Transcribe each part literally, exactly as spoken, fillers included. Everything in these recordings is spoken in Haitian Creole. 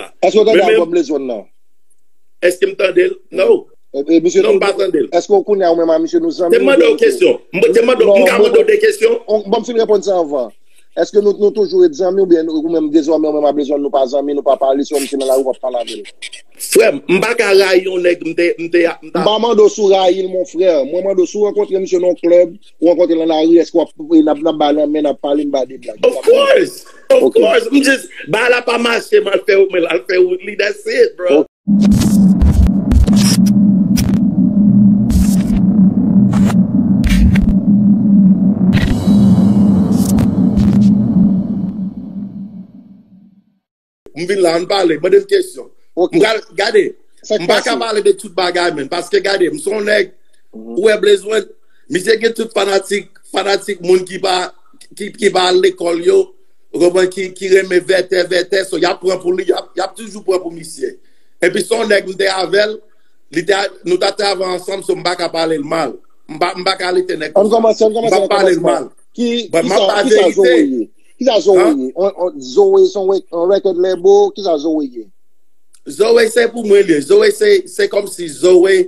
Èske w tande albòm Blaze One nan? Èske m tande l? No. E, e, misye non, m pa tande l. Èske w konnen ou menm a misye nou zanmi? Te mande w kesyon. M te mande w, m ka mande w de kesyon? Ban m fin reponn sa anvan. Èske nou, nou toujou ret zanmi oubyen ou menm dezòmè ou menm a Blaze One nou pa zanmi, nou pa pale, si w wè misye nan lari w p ap pale avè l? Frè m, m pa ka rayi yon nèg m te, m te, m ta. M pa mande w si w rayi l, mon frè. Mwen mande w si w rankontre misye nan yon klèb, ou rankontre l nan lari, èske w ap, n ap, n ap bay lanmen, n ap pale, n bay de blag? Of course! Of course! M just, bagay la pa mache, m al fè, m al fè wout li, that's it, bro. M vin la, ann pale, mande m kesyon. M pral, gade, m pa ka pale de tout bagay, men, paske gade, m se yon nèg, ou wè Blaze One, misye gen tout fanatik, fanatik moun ki pa, ki, ki pa al lekòl yo, ou konprann, ki, ki renmen vètè, vètè, so, y ap pran pou li, y ap, y ap toujou pran pou misye. Epi se yon nèg m te avè l, li te, nou ta travay ansanm, so m pa ka pale l mal. M pa, m pa ka lite nèg konsa. M pa pale l mal. But m ap pale verite. Kisa Zoe ye? Kisa Zoe ye? On, on, Zoe se yon rec-, on record label, kisa Zoe ye? Zoe se pou mwen li ye. Zoe se, se kòmsi Zoe,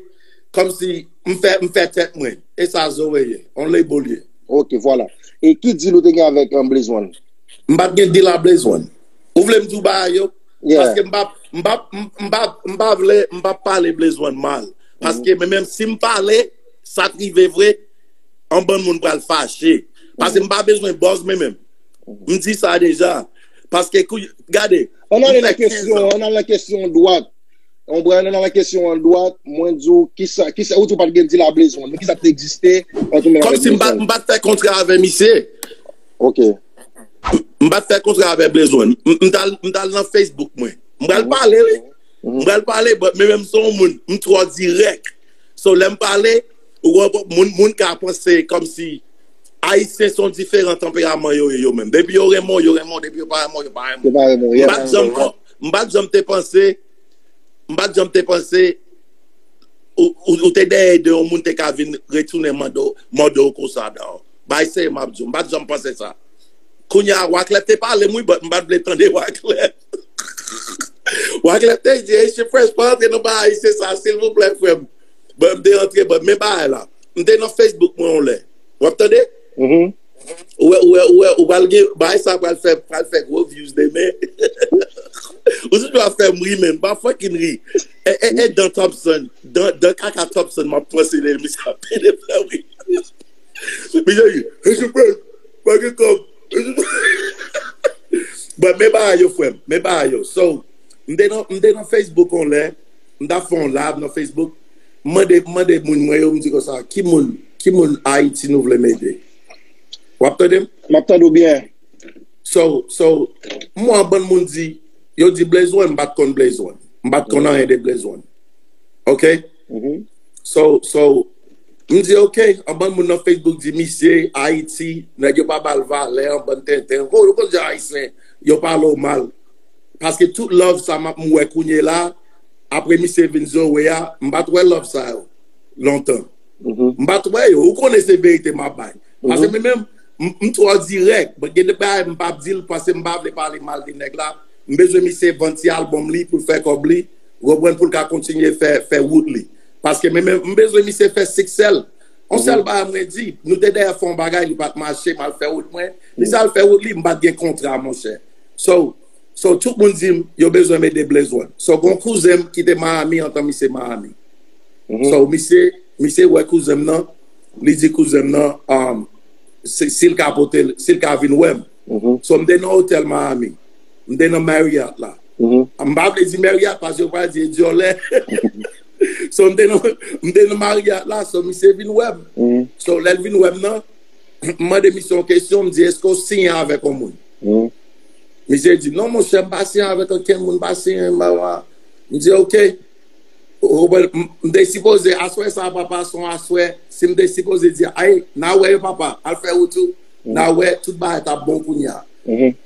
kòmsi m fè, m fè tèt mwen. E sa Zoe ye. On label li ye. Ok, vwala. E ki deal ou te gen avèk, um, Blaze One? M pa t gen deal a Blaze One. Ou vle m di w bagay yo? Yeah. Paske m pa, m pa, m, m pa, m pa vle, m pa pale Blaze One mal. Paske men menm si m pale, sa t rive vre, yon bann moun pral fache. Paske m pa bezwen buzz men menm. M di sa deja. Paske kou, gade, ann ale nan kesyon, ann ale nan kesyon dwat. On bra nan kesyon an dwat, mwen di w kisa, kisa, ou di w pa t gen deal a Blaze One, men kisa k te egziste ant ou menm avèk Blaze One? Kòmsi m pa, m pa t fè kontra avè misye. Ok. M pa t fè kontra avè Blaze One. M, m t al, m t al nan Facebook mwen. M pral pale, wi. M pral pale, but men menm se yon moun, m twò dirèk. So, lè m pale, ou wè, moun, moun ka panse kòmsi Ayisyen se yon diferan tanperaman yo ye yo menm. Depi yo renmen w, yo renmen w. Depi yo pa renmen w, yo pa renmen w. Yo pa renmen w, yeah. M pa t janm, m pa t janm te panse, m pa t janm te panse ou, ou, ou te dèyè de yon moun te ka vin retounen mande w, mande w konsa, dawò. Bay serye m ap di w, m pa t janm panse sa. Kounye a, Wyclef te pale m, wi, but m pa t vle tande Wyclef. Wyclef te di, Haitian Fresh, pa antre nan bagay Ayisyen sa, silvouplè, frè m. But m te antre, but men bagay la. M te nan Facebook mwen yon lè. W ap tande? Ou wè, ou wè, ou wè, ou pral gen, bagay sa pral fè, pral fè gwo views demen. Ou toujou ap fè m ri, men m pa fucking ri. E, e, e, Dan Thompson, Dan, Dan Kaka Thompson, m ap panse de li, misye ap pede fè ri. Misye di, Haitian Fresh, pa gen kòb. But men bagay yo, frè m, men bagay yo. So, m te nan, m te nan Facebook yon lè, m t ap fè yon live nan Facebook, m mande, m mande moun mwen yo, m di konsa, ki moun, ki moun Ayiti nou vle m ede? W ap tande m? M ap tande w byen. So, so, m wè yon bann moun di, yo di Blaze One, m pa t konn Blaze One. M pa t konn anyen de Blaze One. Ok? So, so, m di, ok, yon bann moun nan Facebook di, misye, Ayiti, nèg yo pa ba l valè, yon bann tenten. Yo, yo konn jan Ayisyen, yo pale w mal. Paske tout love sa m ap, m wè kounye la, apre misye vin Zoe a, m pa t wè love sa yo lontan. M pa t wè yo. Ou konnen se verite m ap bay. Paske men menm, m, m twò dirèk. But gen de bagay m p ap di l paske m pa vle pale mal de nèg la. M bezwen misye vann ti album li pou l fè kòb li. Ou konprann, pou l ka kontinye fè, fè wout li. Paske men menm, m bezwen misye fè siksè l. Yon sèl bagay mwen di, nou te dèyè fè yon bagay, li pa t mache, m al fè wout mwen. Li sa al fè wout li, m pa t gen kontra, monchè. So, so tout moun di m, yo bezwen m ede Blaze One. So, gon kouzen m ki te Miami, antan misye Miami. So, misye, misye wè kouzen m nan, li di kouzen m nan, um, si, si l ka pote l, si l ka vin wè m. So, m te nan otèl Miami. M te nan Marriott la. M pa vle di Marriott, paske yo pral di e dyòlè. So, m te nan, m te nan Marriott la, so, misye vin wè m. So, lè l vin wè m nan, m mande misye yon kesyon, m di, èske w siyen avèk yon moun? Misye di, non, monchè, m pa siyen avèk okenn moun, m pa siyen, m pa, m pa. M di, ok. Ou konprann? M, m te sipoze, aswè sa, papa, se yon aswè, si m te sipoze di, ay, n a wè yo, papa, al fè wout ou, n a wè, tout bagay t ap bon kounye a.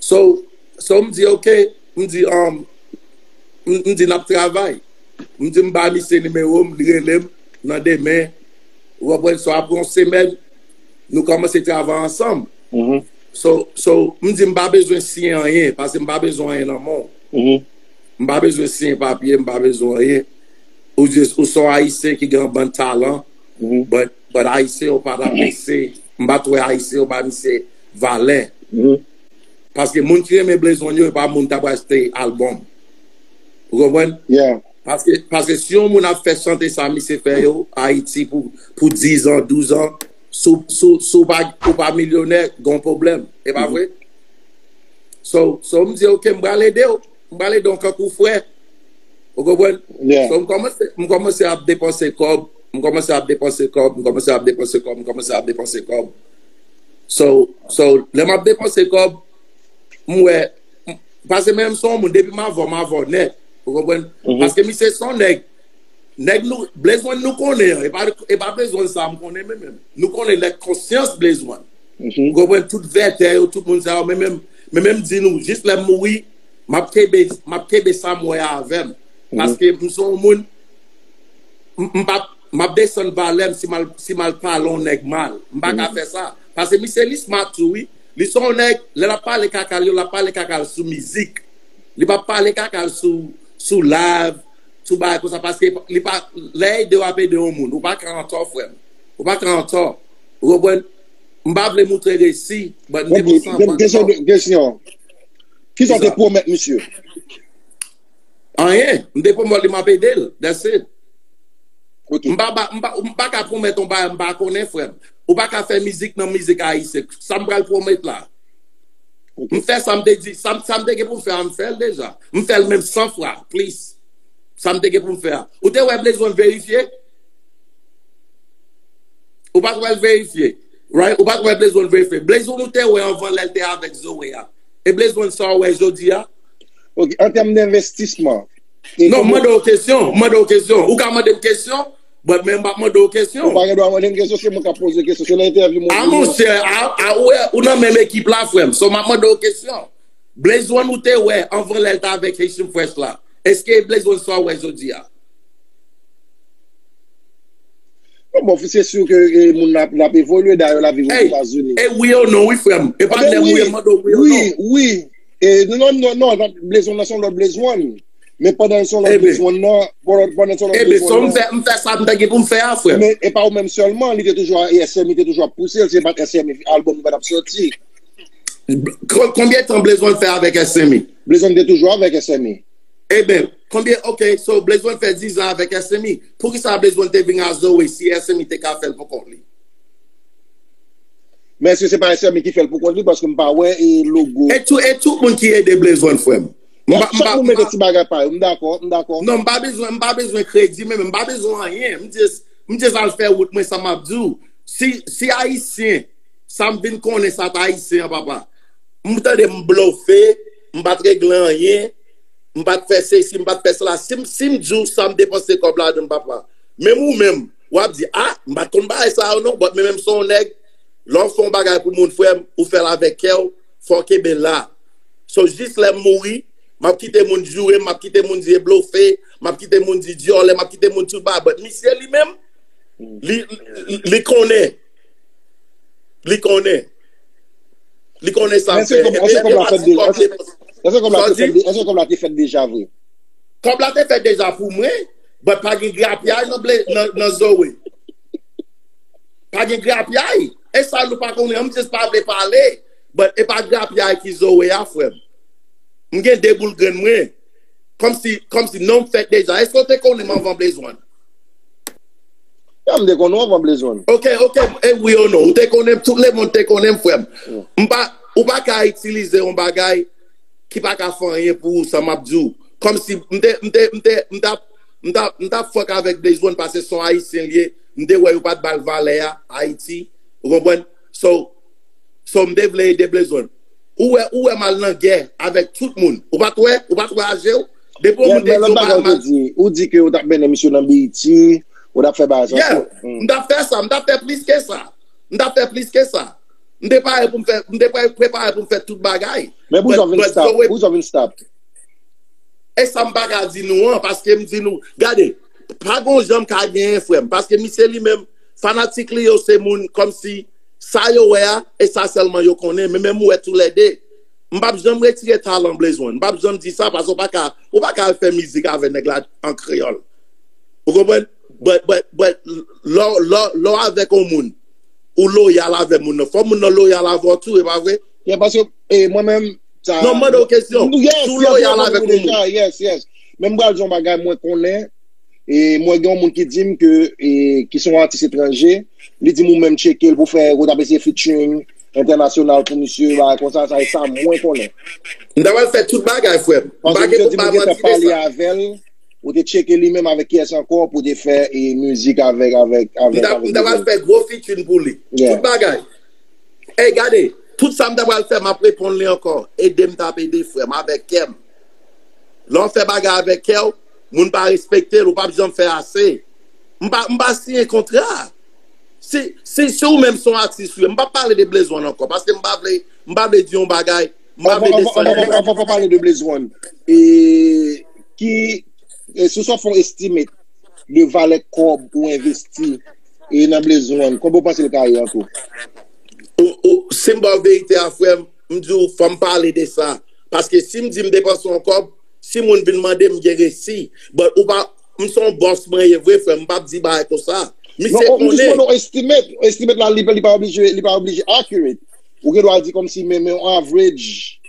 So, so, m di, ok, m di, um, m, m di, n ap travay. M di, m ba misye nimewo m, li rele m nan demen, ou konprann, so, apre yon semèn, nou kòmanse travay ansanm. So, so, m di, m pa bezwen siyen anyen, paske m pa bezwen anyen nan men w. M pa bezwen siyen papye, m pa bezwen anyen. Ou just, ou se yon Ayisyen ki gen yon bann talan, but, but Ayisyen yo pa t apresye, m pa t wè Ayisyen yo ba misye valè. Paske moun ki renmen Blaze One yo, e pa moun k ap achte albòm. Ou konprann? Paske, paske si yon moun ap fè chante sa misye fè yo, Ayiti pou, pou diz an, douz an, si w, si w, si w pa, ou pa milyonè, gen yon pwoblèm. E pa vre? So, so m di, ok, m pral ede w. M pral ede w kankou frè. Ou konprann? So, m kòmanse, m kòmanse ap depanse kòb, m kòmanse ap depanse kòb, m kòmanse ap depanse kòb, m kòmanse ap depanse kòb. So, so, lè m ap depanse kòb, m wè, m, paske menm se yon moun, depi m avè w, m avè w nèt. Ou konprann? Paske misye se yon nèg, nèg nou, Blaze One nou konnen an, e pa, e pa Blaze One sa m konnen, men menm. Nou konnen nèg konsyans Blaze One. Ou konprann? Tout vètè yo, tout moun sa yo, men menm, men menm di nou, jis lè m mouri, m ap kenbe, m ap kenbe sa m wè a avè m. Paske m se yon moun, m, m p ap, m ap desann valè m si m al, si m al pale yon nèg mal. M pa ka fè sa. Paske misye li smart tou, wi. Li se yon nèg, lè l ap pale kaka l yo, l ap pale kaka l sou mizik. Li p ap pale kaka l sou, sou live, sou bagay konsa. Paske li pa, lè ede w ap ede yon moun, ou pa ka antò, frè m. Ou pa ka antò. Ou konprann? M pa vle moutre resi, but m te konsa anvan. Kesyon, kesyon. Kisa w te pwomèt misye? Anyen. M te pwomèt li m ap ede l. That's it. M pa, ba- m pa, m pa ka pwomèt yon bagay m pa konnen, frè m. Ou pa ka fè mizik nan mizik ayisyen. Sa m pral pwomèt la? M fè sa m te di, sa, m- sa m te gen pou m fè a, m fè l deja. M fè l menm san fwa, plis. Sa m te gen pou m fè a. Ou te wè Blaze One verifye? Ou pa t wè l verifye. Right? Ou pa t wè Blaze One verifye. Blaze One ou te wè anvan lè l te avèk Zoe a. E Blaze One sa w wè jodi a? Ok, an tèm denvestisman. Non, m mande w kesyon. M mande w kesyon. Ou ka mande m kesyon, but men m p ap mande w kesyon. Ou pa gen dwa mande m kesyon, se mwen k ap poze kesyon. Se nan entèvyou mwen. A, monchè, a, a, ou, ou nan menm ekip la, frè m. So, m ap mande w kesyon. Blaze One ou te wè anvan lè l t avèk Haitian Fresh la. Èske Blaze One sa w wè jodi a? Bon, bon, se si ke e, moun nan ap evolye, dayè l ap viv Ozetazini. E wi ou non, wi, frè m. E pa lè m wi, m mande w wi ou non. Wi, wi. E, non, non, non, non, Blaze One nan se yon lòt Blaze One. Men pandan l se yon lòt Blaze One nan, pandan, pandan l se yon lòt Blaze One nan. Ebe, so m fè, m fè sa m ta gen pou m fè a, frè m. Men e pa ou menm sèlman, li te toujou, S M I te toujou ap pouse l, se pa t S M I albòm li pa t ap sòti. Ko- Konbyen tan Blaze One fè avèk S M I? Blaze One te toujou avèk S M I. Eben, konbyen, ok, so Blaze One fè diz an avèk S M I. Poukisa Blaze One te vin a Zoe si S M I te ka fè l pou kont li? Men èske se pa S M I ki fè l pou kont li? Paske m pa wè e logo. E tout, e tout moun ki ede Blaze One, frè m. M pa, m pa, chak moun mete ti bagay pa yo. M dakò, m dakò. Non, m pa bezwen, m pa bezwen kredi, men m pa bezwen anyen. M just, m just al fè wout mwen, sa m ap di w. Si, si Ayisyen, sa m vin konnen sa t Ayisyen an, papa. M tande m blofe, m pa t regle anyen, m pa t fè sesi, m pa t fè sela. Si m, si m di w sa m depanse kòb ladan l, papa. Menm ou menm, w ap di, a, m pa t konn bagay sa yo non, but men menm se yon nèg, lè w fè yon bagay pou moun, frè m, ou fè l avèk kè w, fò w kenbe la. So, jis lè m mouri, m ap kite moun joure m, m ap kite moun di e blofe, m ap kite moun di dyòlè, m ap kite moun tout bagay, but misye li menm, li, li, li konnen. Li konnen. Li konnen sa l fè. Èske kòb la fèt deja? Èske kòb la te fèt deja vre? Kòb la te fèt deja pou mwen, but pa gen grapyay nan, nan, nan Zoe. Pa gen grapyay. E sa nou pa konnen, m just pa vle pale. But e pa grapyay ki Zoe a, frè m. M gen de boul grenn mwen. Kòmsi, kòmsi non m fèt deja. Èske w te konnen m anvan Blaze One? Ya, m te konnen w anvan Blaze One. Ok, ok, e wi ou non. Ou te konnen m, tout lemonn te konnen m, frè m. M pa, ou pa ka itilize yon bagay ki pa ka fè anyen pou ou, sa m ap di w. Kòmsi m te, m te, m te, m t ap, m t ap, m t ap fuck avèk Blaze One paske se yon Ayisyen l ye. M te wè yo pa t ba l valè a, Ayiti. Ou konprann? So, so m te vle ede Blaze One. Ou wè, ou wè m al nan gè avèk tout moun. Ou pa t wè, ou pa t wè aje w? Depi yon moun te di w pa al mal. Ou di ke ou t ap mennen misye nan B E T, ou t ap fè bagay sa tou. M t ap fè sa, m t ap fè plis ke sa. M t ap fè plis ke sa. M te pare pou m fè, m te pre- prepare pou m fè tout bagay. Men pou sa w vin stop, pou sa w vin stop. E sa m pa ka di nou an, paske m di nou, gade, pa gon jan m ka genyen, frè m, paske misye li menm, fanatik li yo se moun kòmsi sa yo wè a, e sa sèlman yo konnen, men menm ou wè toulède. M p ap janm retire talan Blaze One. M p ap janm di sa paske ou pa ka, ou pa ka al fè mizik avè nèg la an kreyòl. Ou konprann? But, but, but, lè w- lè w- lè w avèk yon moun, ou loyal avè moun nan. Fò moun nan loyal avè w tou, e pa vre? Yeah, paske eh, mwen menm sa. Non, m mande w kesyon. Yes, Si w yes, loyal yes, avèk yes, yon moun. Yes, yes. Men m pral di yon bagay mwen konnen. E mwen gen yon moun ki di m ke e, ki se yon atis etranje, li di m ou menm tcheke l pou fè ou t ap eseye featuring entènasyonal pou misye, bagay konsa, sa e sa mwen konnen. M ta pral fè tout bagay, frè m. M Paske pa gen misye di pou m ba ou gentan manti de pale sa. Avè l, ou te tcheke li menm avèk kiyès ankò pou te fè e, mizik avèk avèk M avèk ta- avèk m ta pral Blaze One. Fè gwo featuring pou li. Yeah. Tout bagay. Ey, gade, tout sa m ta pral fè, m ap reponn li ankò. Ede m t ap ede frè m avèk kè m. Lè w fè bagay avèk kè w, moun pa respekte l, ou p ap janm fè ase. M pa, m pa siyen kontra. Si, si, si ou menm se yon atis ou ye, m p ap pale de Blaze One ankò, paske m pa vle, m pa vle di yon bagay, m pa vle desann nèg la. Anvan pale de Blaze One, e, ki, e, si w sot fè yon estimate de valè kòb ou envesti e nan Blaze One, konbyen w panse l ka ye an tou? Ou, ou, si m ba w verite a, frè m, m di w, fò m pale de sa. Paske si m di m depanse yon kòb, si moun vin mande m, m gen resi. But ou pa, m se yon bòs mwen ye vre, frè m, m p ap di bagay konsa. Misye Non, m just konnen. Mande w estimate. Estimate la, li, li pa oblije, li pa oblije accurate. Ou gen dwa di kòmsi men, men yon average.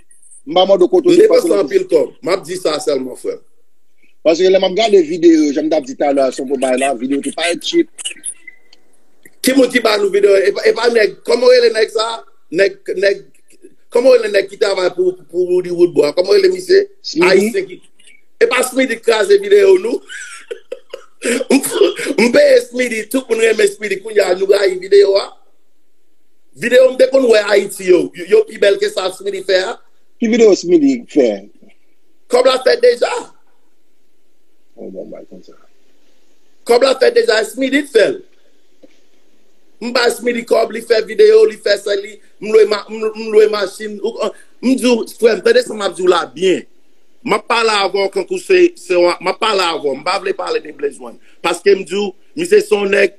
M pa mande w kote M w te depanse panse. Anpil kòb. M ap di sa sèlman, frè m. Paske lè m ap gade videyo, jan m t ap di talè a, se yon bagay la, videyo te pa cheap. Ki moun ki ba nou videyo? E pa, e pa nèg, kòman w rele nèg sa? Nèg, nèg, kòman w rele nèg ki travay pou, pou Roody Woodboy? Kòman w rele misye? Smithy? Ayisyen ki. E pa Smithy ki kraze videyo nou. M, m peye Smithy, tout moun renmen Smithy. Kounye a, nou rayi videyo a. Videyo m te konn wè Ayiti yo, yo, yo pi bèl ke sa Smithy fè a. Ki videyo Smithy fè? Kòb la fèt deja. Oh, bon, bay konsa. Kòb la fèt deja, Smithy t fè l. M bay Smithy kòb, li fè videyo, li fè sa, li, m lwe, ma, m, m lwe machin. Ou, m di w, frè m, tande sa m ap di w la byen. M ap pale avè w kankou se, se, m ap pale avè w, m pa vle pale de Blaze One. Paske m di w, misye se yon nèg,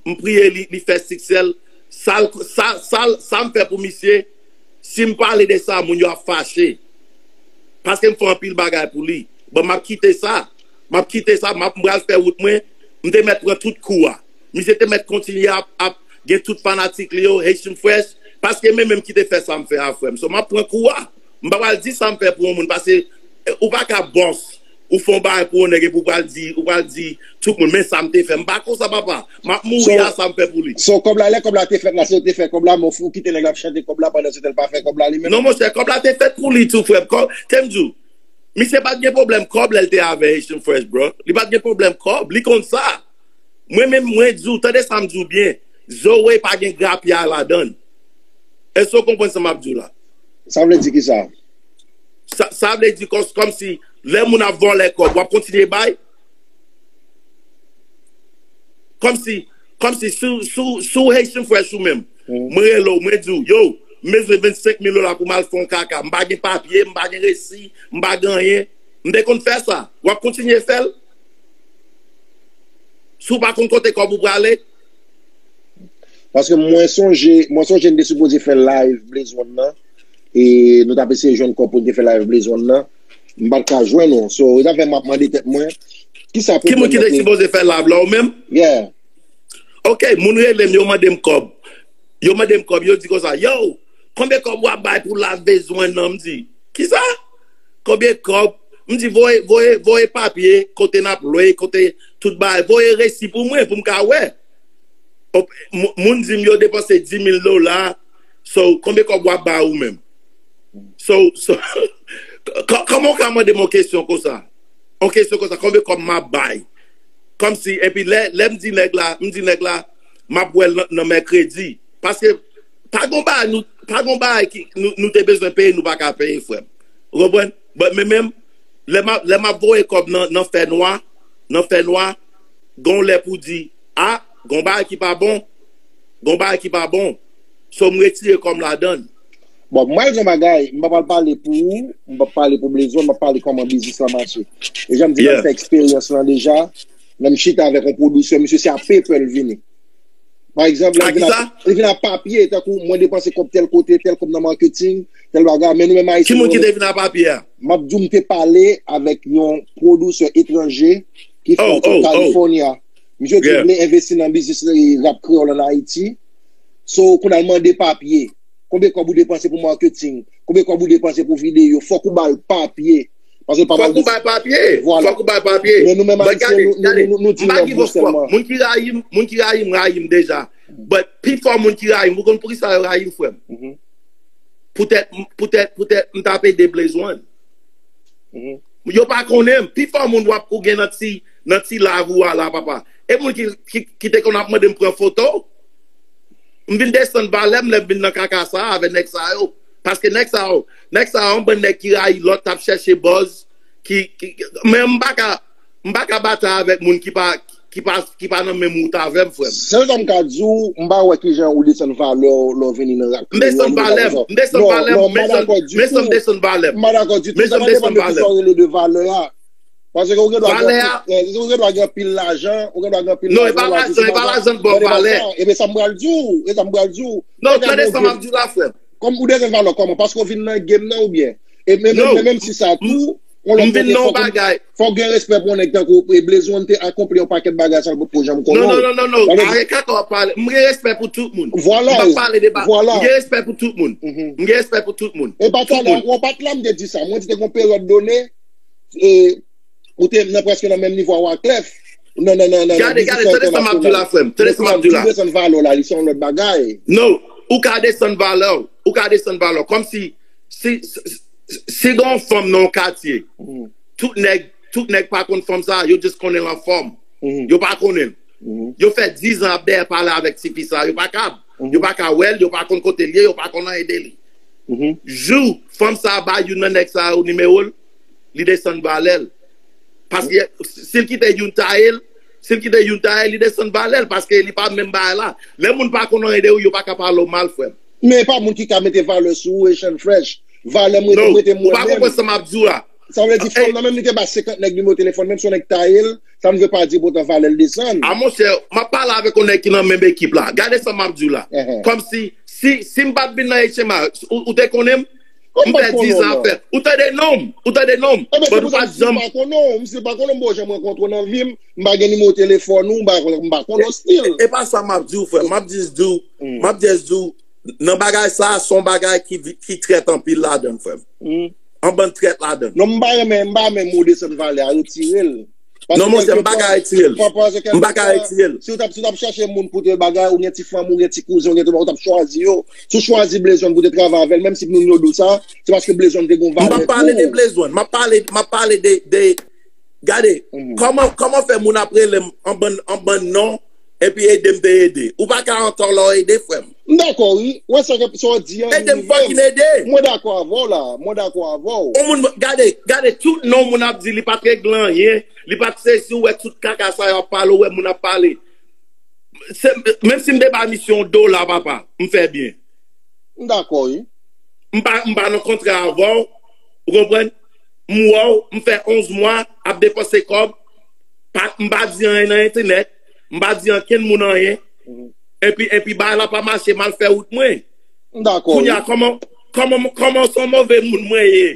m priye li, li fè siksè l. Sa, l- sa, sa, l- sa m fè pou misye, si m pale de sa, moun yo ap fache. Paske m fè anpil bagay pou li. Bon, m ap kite sa. M ap kite sa, m ap m pral fè wout mwen. M te mèt pran tout kou a. Misye te mèt kontinye ap, ap gen tout fanatik li yo, Haitian Fresh. Paske men menm ki te fè sa m fè a, frè m. So, m ap pran kou a. M pa pral di sa m fè pou yon moun. Paske eh, ou pa ka bòs. Ou fè yon bagay pou yon nèg epi ou pral di, ou pral di tout moun, men sa m te fè. M pa konsa, papa. M ap mouri a sa m fè pou li. So, kòb la, lè kòb la te fèt la, se ou te fè kòb la, men ou kite nèg la ap chante kòb la pandan se te l pa fè kòb la li menm. Non, monchè, kòb la te fèt pou li tou, frè m. Kòb, te m di w, misye pa t gen pwoblèm kòb lè l te avè Haitian Fresh, bro. Li pa t gen pwoblèm kòb. Li konn sa. Mwen menm, mwen di w, tande sa m di w byen. Zoe pa gen grapyay ladan l. Èske w konprann sa m ap di w la? Sa vle di ki sa? Sa, sa vle di kòs, kòmsi lè moun ap vòlè kòb, w ap kontinye bay? Kòmsi, kòmsi sou, sou, sou Haitian Fresh ou menm. Mwen rele w, mwen di w, yo, m bezwen vennsenk mil dola pou m al fè yon kaka. M pa gen papye, m pa gen resi, m pa gen anyen. M te konn fè sa. W ap kontinye fè l? Si w pa konn kote kòb ou prale? Paske mwen sonje, mwen sonje n te sipoze fè live Blaze One nan. E nou t ap eseye jwenn kòb pou n te fè live Blaze One nan. M pa t ka jwenn ou. So, e sa fè m ap mande tèt mwen. Kisa Ki moun ki te sipoze fè live la, ou menm? Yeah. Ok, moun rele m, yo mande m kòb. Yo mande m kòb, yo di konsa, yo, konbyen kòb w ap bay pou live Blaze One nan? M di, kisa? Konbyen kòb? M di, voye, voye, voye papye, kote n ap lwe, kote tout bagay. Voye resi pou mwen, pou m ka wè. Moun di m yo depanse dis mil dola. So, konbyen kòb w ap bay ou menm? So, so, kòman w ka mande m yon kesyon konsa? Yon kesyon konsa, konbyen kòb m ap bay? Kòmsi, epi lè, lè m di nèg la, m di nèg la, m ap wè l nan, nan mèkredi. Paske, pa gon bagay, nou, pa gon bagay ki, nou, nou te bezwen peye, nou pa ka peye, frè m. Ou konprann? But men menm, lè m ap, lè m ap voye kòb nan, nan fè nwa, nan fè nwa, gon lè pou di, a, gon bagay ki pa bon, gon bagay ki pa bon. So, m retire kòm ladan l. Bon, mwen, yon bagay, m pa pral pale pou ou, m pa pale pou Blaze One, m ap pale kòman biznis la mache. E jan m di, yeah, m fè eksperyans lan deja, lè m chita avèk yon pwodiktè, misye se a PayPal vini. Pa egzanp, lè li vin ak papye, tankou mwen depanse kòb tèl kote, tèl kòb nan marketing, tèl bagay, men nou menm Ayisyen, ki moun ki te vin ak papye a? M ap di w, m te pale avèk yon pwodisè etranje ki fè California. Misye di l vle envesti nan biznis rap kreyòl ann Ayiti. So, kounye a l mande papye. Konbyen kòb ou depanse pou marketing? Konbyen kòb ou depanse pou videyo? Fòk ou ba l papye. Paske l pa ba l de... Fòk ou bay papye. Vwala. Fòk ou bay papye. Men nou menm Ayisyen, nou, nou, nou, nou di l nan bouch sèlman. Moun ki rayi m, moun ki rayi m, rayi m deja. But pifò moun ki rayi m, ou konn poukisa yo rayi m, frè m? Poutèt, poutèt, poutèt m t ap ede Blaze One. Yo pa konnen m. Pifò moun w ap, ou gen nan ti, nan ti live ou a la, papa. E moun ki, ki, ki te konn ap mande m pran foto. M vin desann valè m lè m vin nan kaka sa a avè nèg sa yo. Paske nèg sa yo, nèg sa yo, yon bann nèg ki rayi lòt, t ap chèche buzz, ki, ki, men m pa ka, m pa ka batay avèk moun ki pa, ki pa, ki pa nan menm wout avè m, frè m. Sèl sa m ka di w, m pa wè kijan ou desann valè w lè w vini nan rap kreyòl. M desann valè m, m desann valè m, men jan m desann valè m. M pa dakò ditou. Men jan m desann valè m. Sa pa depann de kisa w rele de valè a. Paske ou gen dwa gen anpil, eh, ou gen dwa gen anpil lajan, ou gen dwa gen anpil lajan, lajan, se pa sa. Non, e pa lajan, e pa lajan k ba w valè. Ebyen sa m pral di w, e sa m pral di w. Non, tande sa m ap di w la, frè m. Kòm ou desann valè w kòman? Paske w vin nan game nan oubyen? E menm, menm, menm si sa tou, yon lòt kote, fòk, fòk gen respè pou yon nèg tankou, e, Blaze One te akonpli yon pakèt bagay sa l potko janm konnen. Non, non, non, non, non. Arete kaka w ap pale. M gen respè pou tout moun. Vwala. M p ap pale de ba-, m gen respè pou tout moun. M gen respè pou tout moun. E pa talè, w pa t la m te di sa. Mwen di te gen yon peryòd done, e, ou te nan, prèske nan menm nivo a Wyclef. Nan, nan, nan, nan, nan, gade, gade, tande sa m ap di w la, frè m. Tande sa m ap di w la. Desann valè w la, li se yon lòt bagay. Non, ou ka desann valè w. Ou ka desann valè w. Kòmsi, si, si, si gen yon fanm nan yon katye, tout nèg, tout nèg pa konn fanm sa, yo just konnen l anfòm. Yo pa konnen l. Yo fè diz an ap dèyè pale avèk tifi sa, yo pa kab. Yo pa ka wè l, yo pa konn kote l ye, yo pa konn anyen de li. Jou fanm sa a ba youn nan nèg sa yo nimewo l, li desann valè l. Paske si l kite youn taye l, si l kite youn taye l, li desann valè l, paske li pa menm bagay la. Lè moun pa konn anyen de ou, yo pa ka pale w mal, frè m. Men e pa moun ki ka mete valè sou ou, Asian Fresh. Valè m rete, m rete mwen menm. Non, ou pa konprann sa m ap di w la. Sa vle di fanm nan menm li te ba senkant nèg nimewo telefòn, menm si yon nèg taye l, sa n vle pa di poutan valè l desann. A monchè, m ap pale avèk yon nèg ki nan menm ekip la. Gade sa m ap di w la. Kòmsi, si, si m pa t vin nan H M I, ou, ou te konnen m? M fè diz an ap fè. Ou tande non m? Ou tande non m? Ebyen, se pou sa m di m pa konnen w. M si m pa konnen w, m pa janm rankontre w nan vi m, m pa gen nimewo telefòn ou, m pa, m pa konnen w still. E, e pa sa m ap di w, frè. M ap just di w, m ap just di w, nan bagay sa, se yon bagay ki vi-, ki trèt anpil ladan l, frè m. Yon bann trèt ladan l. Non, m pa renmen, m pa renmen mo desann valè a, retire l. Non, monchè, m pa ka retire l. M pa ka retire l. Si w t ap, si w t ap chèche moun pou te bagay, ou gen ti fanmi, ou gen ti kouzen, ou gen tout, ou t ap chwazi yo. Si w chwazi Blaze One pou te travay avè l, menm si moun yo di w sa, se paske Blaze One te gen yon valè pou ou. M p ap pale de Blaze One. M ap pale, m ap pale de, de, gade, kòman, kòman fè moun ap rele m yon bann, yon bann non, epi ede m te ede. Ou pa ka antò lè w ede, frè m. M dakò, wi. Ou wè sa ke, sa w di an, ede m fucking ede. Mwen dakò avè w la. Mwen dakò avè w. Yon moun, gade, gade tout non moun ap di, li pa t regle anyen, li pa t sezi, ou wè tout kaka sa yo ap pale, ou wè moun ap pale. Se, menm si m te ba misye yon dola, papa, m fè byen. M dakò, wi. M pa, m pa nan kontra avè w, ou konprann? M wè w, m fè onz mwa ap depanse kòb, pa, m pa di anyen nan entènèt, m pa di ankenn moun anyen, epi, epi bagay la pa mache, m al fè wout mwen. M dakò, wi. Kounye a, kòman, kòman, kòman se yon move moun mwen ye,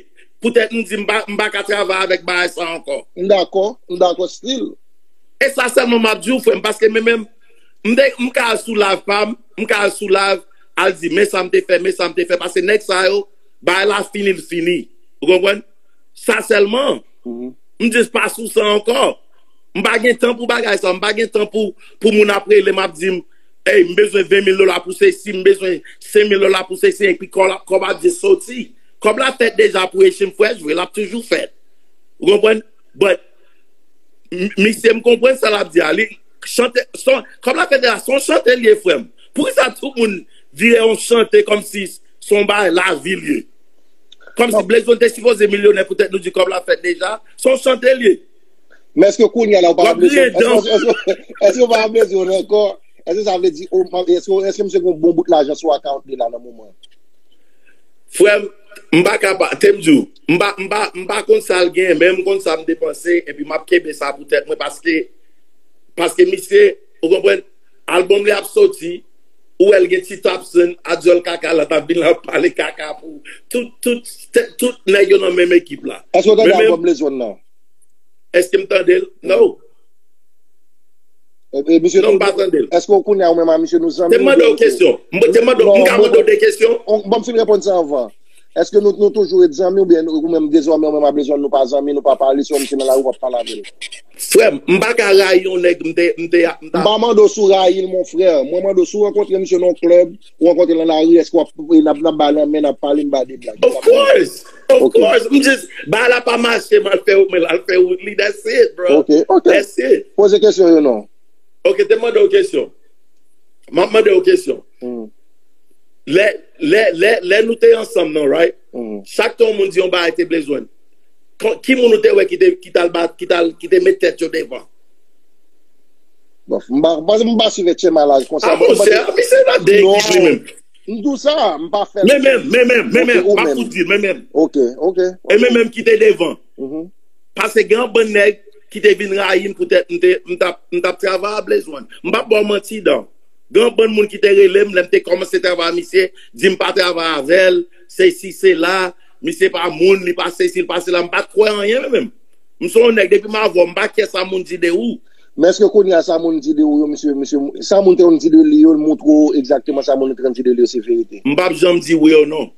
poutèt m di m pa, m pa ka travay avèk bagay sa ankò? M dakò, m dakò still. E sa sèlman m ap di w, frè m, paske men menm, m te, m ka al sou live pa m, m ka al sou live, al di, men sa m te fè, men sa m te fè, paske nèg sa yo, bagay la fini, l fini. Ou konprann? Sa sèlman. M just pa sou sa ankò. M pa gen tan pou bagay sa, m pa gen tan pou, pou moun ap rele m ap di m, ey, m bezwen ven mil dola pou sesi, m bezwen senk mil dola pou sesi, epi kòb la, kòb ap just soti. Kòb la fèt deja pou Echem Fresh, vre, l ap toujou fèt. Ou konprann? But, m-, misye, m konprann sa l ap di a. Li chante, son, kòb la fèt deja, son chante l ye, frè m. Poukisa tout moun vire yon chante kòmsi son bagay lavi l ye? Kòmsi Blaze One te sipoze milyonè poutèt nou di kòb la fèt deja, son chante l ye. Men èske kounye a la ou pa ka Blaze One? Èske, èske, èske, èske ou pa ka Blaze One ankò? Èske sa vle di, o, èske, èske misye gen yon bon bout lajan sou account li la nan moman? Frè m, m pa ka pa, te m di w, m pa, m pa, m pa konn sa l gen, men m konn sa m depanse, epi m ap kenbe sa pou tèt mwen, paske, paske misye, ou konprann, Albòm li ap soti, ou wè l gen Tito Tapson, Adyòl Kaka la, t ap vin la ap pale kaka pou tout, tout, tout nèg yo nan menm ekip la. Èske w tande albòm Blaze One nan? Èske m tande l? No. E, e, misye Non, m pa tande l. Èske w konnen ou menm a misye nou zanmi? Te mande w kesyon. M te mande w, m ka mande w de kesyon? Bon, m fin reponn sa anvan. Èske nou, nou toujou ret zanmi oubyen ou menm dezòmè ou menm a Blaze One nou pa zanmi, nou pa pale, si w wè misye nan lari w ap pale avè l? Frè m, m pa ka rayi yon nèg m te, m te, m ta M pa mande w si w rayi l, mon frè. Mwen mande w si w rankontre misye nan yon klèb, ou rankontre l nan lari, èske w ap, n ap, n ap bay lanmen, n ap pale, n bay de blag? Of course! Of course! M just, bagay la pa mache, m al fè, mwen al fè wout li, that's it, bro. Ok, ok. That's it. Poze kesyon yo non. Ok, te mande w kesyon. M ap mande w kesyon. Hmm. Lè, lè, lè, lè nou te ansanm nan, right? Hmm. Chak tan yon moun di yon bagay te Blaze One. Kon- Ki moun ou te wè ki te, ki t al bat, ki t al, ki te met tèt yo devan? Bon, m pa, m pa, m pa swiv Etchy Malaj konsa. Ah, monchè, misye nan de ekip li menm. M di w sa, m pa fè l. Men menm, men menm, men menm, m ap fout di l, men menm. Ok, ok. E men menm ki te devan. Mhm. Paske gen yon bann nèg ki te vin rayi m poutèt m te, m t ap, m t ap travay a Blaze One. M p ap ba w manti, dan. Gen yon bann moun ki te rele m lè m te kòmanse travay a misye, di m pa travay avè l, sesi, sela, misye pa moun, li pa sesi, li pa sela. M pa t kwè anyen, men menm. M se yon nèg, depi m avè w, m pa kè sa moun di de ou. Men èske kounye a sa moun di de ou yo, misye, misye, sa moun te konn di de li yo, l montre w egzakteman sa moun te konn di de li yo, se verite? M p ap janm di wi ou non.